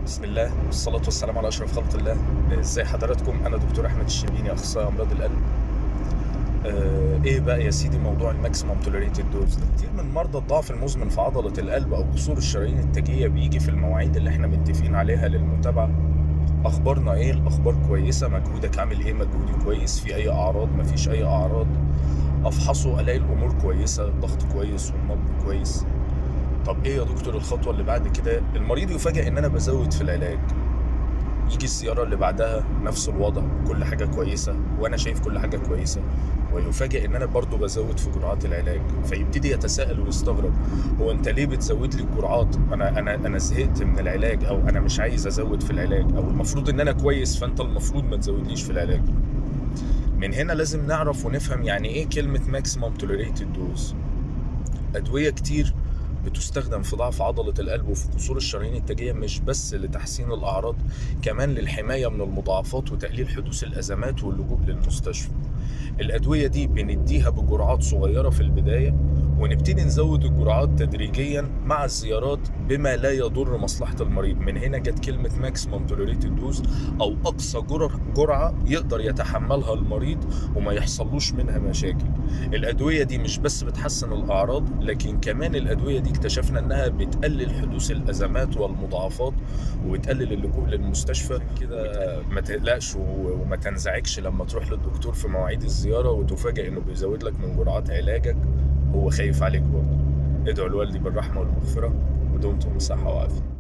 بسم الله والصلاة والسلام على أشرف خلق الله. ازاي حضراتكم؟ أنا دكتور أحمد الشربيني، أخصائي أمراض القلب. إيه بقى يا سيدي موضوع ال maximum tolerated dose ده؟ كتير من مرضى الضعف المزمن في عضلة القلب أو قصور الشرايين التاجية بيجي في المواعيد اللي احنا متفقين عليها للمتابعة. أخبارنا إيه؟ الأخبار كويسة. مجهودك عامل إيه؟ مجهودي كويس. في أي أعراض؟ مفيش أي أعراض. أفحصه ألاقي الأمور كويسة، الضغط كويس والنبض كويس. طب ايه يا دكتور الخطوة اللي بعد كده؟ المريض يفاجئ ان انا بزود في العلاج. يجي الزيارة اللي بعدها نفس الوضع، كل حاجة كويسة وانا شايف كل حاجة كويسة، ويفاجئ ان انا برضو بزود في جرعات العلاج. فيبتدي يتساءل ويستغرب، هو انت ليه بتزود لي الجرعات؟ انا زهقت من العلاج، او انا مش عايز ازود في العلاج، او المفروض ان انا كويس فانت المفروض ما تزودليش في العلاج. من هنا لازم نعرف ونفهم يعني ايه كلمة maximum tolerated dose. ادوية كتير بتستخدم في ضعف عضلة القلب وفي قصور الشرايين التاجية مش بس لتحسين الأعراض، كمان للحماية من المضاعفات وتقليل حدوث الأزمات واللجوء للمستشفى. الأدوية دي بنديها بجرعات صغيرة في البداية، ونبتدي نزود الجرعات تدريجيا مع الزيارات بما لا يضر مصلحة المريض. من هنا جت كلمة maximum tolerated dose، أو أقصى جرعة يقدر يتحملها المريض وما يحصلوش منها مشاكل. الأدوية دي مش بس بتحسن الأعراض، لكن كمان الأدوية دي اكتشفنا إنها بتقلل حدوث الأزمات والمضاعفات وبتقلل اللجوء للمستشفى. كده ما تقلقش وما تنزعجش لما تروح للدكتور في مواعيد الزيارة وتفاجئ إنه بيزود لك من جرعات علاجك، هو خايف عليك برضه. ادعوا لوالدي بالرحمة والمغفرة، ودمتم بصحة وعافية.